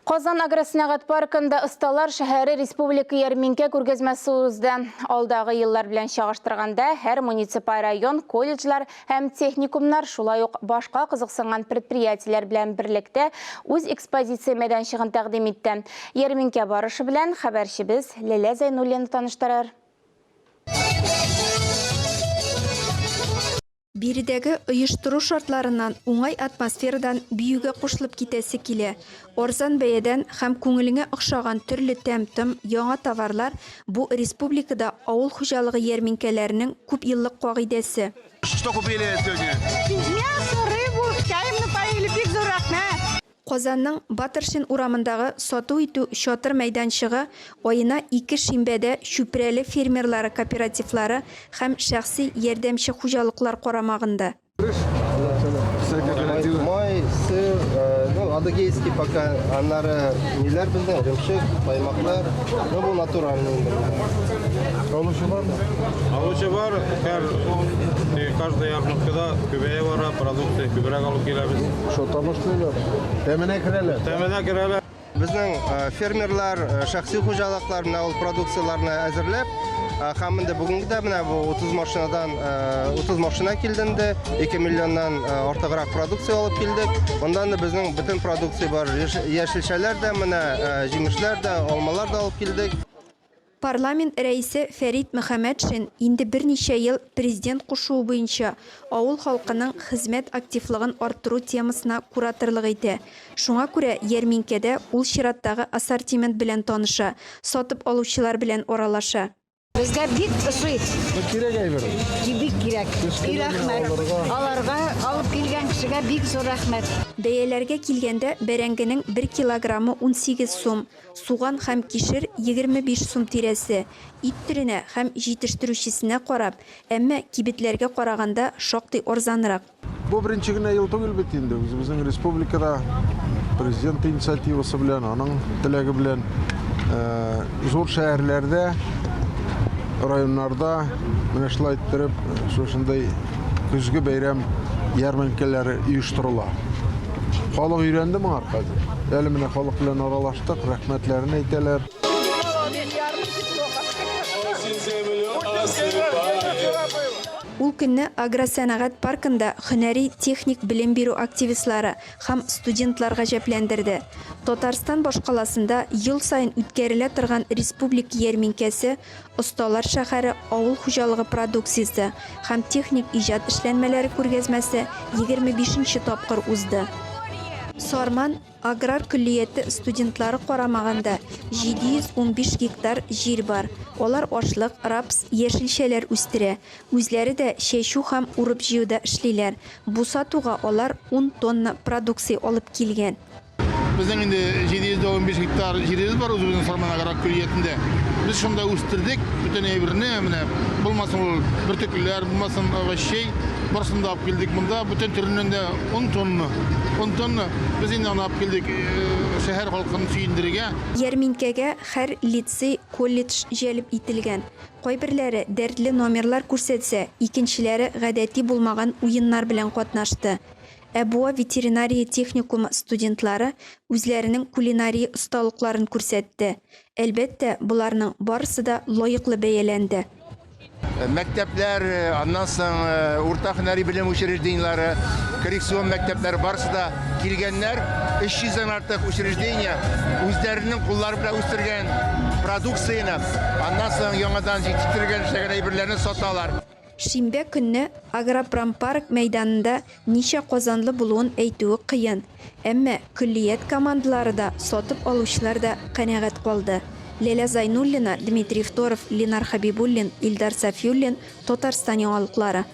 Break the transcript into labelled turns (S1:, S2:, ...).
S1: Казан агросәнәгать паркында Осталар шәһәре республика ярминкә күргәзмәсе узды. Алдагы еллар белән чагыштырганда, һәр муниципаль район, колледжлар һәм техникумнар, шулай ук башка кызыксынган предприятиеләр белән берлектә үз экспозиция мәйданчыгын тәкъдим итте. Ярминкә барышы белән хәбәрчебез Ләлә Зәйнуллина таныштырыр.
S2: Биредәге оештыру шартларыннан, уңай атмосферадан биюгә кушылып китәсе килә. Арзан бәядән һәм күңелеңә охшаган төрле тәм-том, яңа товарлар, бу республикада авыл хуҗалыгы ярминкәләренең күпьеллык кагыйдәсе.
S3: Что купили сегодня?
S4: Мясо, рыбу, чаем напоили, бик зур рәхмәт.
S2: Казанның Батыршин урамындагы сату итү чатыр мәйданчыгы аена ике шимбәдә Чүпрәле фермерлары кооперативлары һәм шәхси ярдәмче хуҗалыклар карамагында.
S5: Май, сыр, ну, адыгейский пока, аннары ниләр безнең, эремчек, каймаклар, ну, бу натуральный инде.
S6: Алучы бармы?
S7: Алучы бар, һәр каждый ярмаркада күбәя бара, продукция күбрәк алып киләбез.
S6: Шота башлыйлар. Тәменә керәләр.
S7: Тәменә керәләр.
S5: Безнең э, фермерлар, э, шәхси хуҗалыклар менә ул продукцияләрне әзерләп, э, һәм инде бүгенге дә менә бу 30 машинадан 30 машина килде инде, 2 миллионнан артыграк продукция алып килдек. Монда инде безнең бөтен продукция бар, яшелчәләр дә, менә җимешләр дә, алмалар да алып килдек.
S2: Парламент Рәисе Фәрит Мөхәммәтшин инде берничә ел Президент кушуы буенча авыл халкының хезмәт активлыгын арттыру темасына кураторлык итә. Шуңа күрә ярминкәдә ул чираттагы ассортимент белән таныша, сатып алучылар белән аралаша.
S4: Безгә бик ошый.
S6: Бу кирәк әйбер.
S4: Бик кирәк.
S6: Кечкенә генә
S4: Рәхмәт.
S6: алырга.
S4: Аларга алып килгән кешегә бик зур рәхмәт.
S2: Бәяләргә килгәндә, бәрәңгенең бер килограммы 18 сум, Суган һәм кишер 25 сум тирәсе. Ит төренә һәм җитештерүчесенә карап, әмма кибетләргә караганда шактый арзанрак.
S6: Бу беренче генә ел түгел бит инде. Үзебезнең республикада Президент инициативасы белән, аның теләге белән зур шәһәрләрдә, районнарда менә шулай иттереп шушындый көзге бәйрәм ярминкәләре оештырыла. Халык өйрәнде моңар хәзер. Әле менә халык белән аралаштык, рәхмәтләрен әйтәләр.
S2: Ул көнне агросәнәгать паркында һөнәри техник белем бирү активистлары һәм студентлар гаҗәпләндерде. Татарстан башкаласында ел саен үткәрелә торган республика ярминкәсе Осталар шәһәре авыл хуҗалыгы продукциясе һәм техник иҗат эшләнмәләре күргәзмәсе 25 нче тапкыр узды. Сарман аграр көллияте студентлары карамаганда 715 гектар җир бар. Алар ашлык, рапс, яшелчәләр үстерә. Үзләре дә чәчү һәм урып-җыюда эшлиләр. Бу сатуга алар ун тонна продукция алып килгән.
S3: Безнең инде 715 гектар җиребез бар үзебезнең Сарман аграр көллиятендә. Без шунда үстердек бөтен әйберне, менә булмасын ул бөртеклеләр, булмасын овощей, барысын да алып килдек монда. Бөтен төреннән дә 10 тонна. 10 тонна без инде аны алып килдек шәһәр халкын сөендерергә.
S2: Ярминкәгә һәр лицей, колледж җәлеп ителгән. Кайберләре дәртле номерлар күрсәтсә, икенчеләре гадәти булмаган уеннар белән катнашты. Ә Буа ветеринария техникумы студентлары үзләренең кулинария осталыкларын күрсәтте. Әлбәттә, боларның барысы да лаеклы бәяләнде.
S8: Мәктәпләр, аннан соң урта һөнәри белем учреждениеләре, коррекцион мәктәпләр, барысы да килгәннәр. 300 дән артык учреждение үзләренең куллары белән үстергән продукцияне, аннан соң яңадан җитештерелгән эшләгән әйберләрне саталар.
S2: Шимбә көнне Агропромпарк мәйданында ничә казанлы булуын әйтүе кыен, әмма көллият командалары да, сатып алучылар да канәгать калды. Ләлә Зайнуллина, Дмитрий Второв, Ленар Хәбибуллин, Илдар Сафиуллин, Татарстан яңалыклары.